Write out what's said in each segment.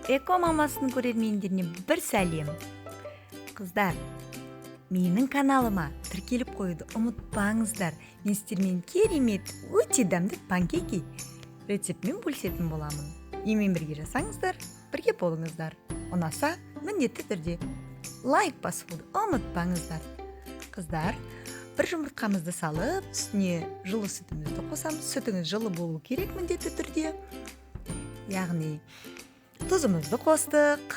Эко мамасының көрермендеріне бір сәлем. Қыздар, менің каналыма тіркеліп қоюды ұмытпаңыздар. Мен сіздермен керемет, өте дәмді панкейки рецептімен бөлісетін боламын. Менімен бірге жасаңыздар, бірге болыңыздар. Ұнаса, міндетті түрде лайк басуды ұмытпаңыздар. Қыздар, бір жұмыртқамызды салып, үстіне жылы сүтімізді қосамыз. Сүтіңіз жылы болу керек міндетті түрде. Яғни тұзымызды қостық,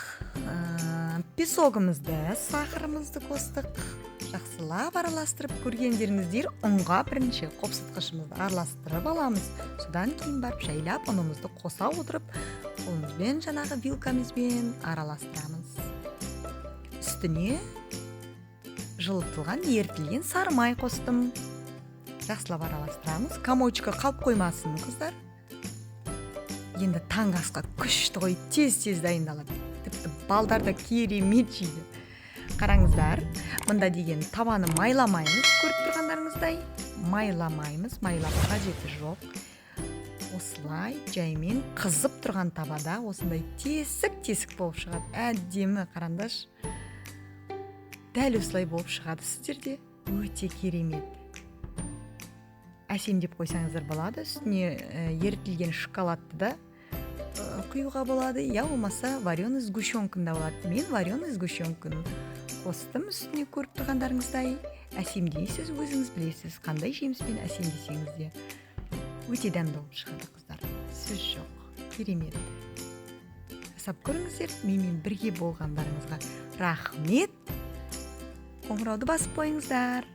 песогымызды, сахарымызды қостық. Жақсылап араластырып, көргендеріңіздей, ұнға бірінші қопсытқышымызды араластырып аламыз. Содан кейін барып жайлап ұнымызды қоса отырып, қолымызбен, жаңағы вилкамызбен араластырамыз. Үстіне жылытылған, ерітілген сары май қостым. Жақсылап араластырамыз. Комочка қалып қоймасын, қыздар. Енді таңғы асқа күшті ғой, тез тез дайындалады, тіпті балдар да керемет жейді. Қараңыздар, мында деген табаны майламаймыз, көріп тұрғандарыңыздай, майламаймыз, майлап қажеті жоқ. Осылай жаймен қызып тұрған табада осындай тесік тесік болып шығады, әдемі. Қараңдаршы, дәл осылай болып шығады сіздерде, өте керемет. Әсемдеп қойсаңыздар болады. Үстіне ерітілген шоколадты да құюға болады, я болмаса вареный сгущенканы да болады. Мен вареный сгущенканы қостым үстіне, көріп тұрғандарыңыздай. Әсемдейсіз, өзіңіз білесіз, қандай жеміспен әсемдесеңіз де, өте дәмді болып шығады, қыздар, сөз жоқ, керемет. Жасап көріңіздер. Менімен бірге болғандарыңызға рахмет. Қоңырауды басып қойыңыздар.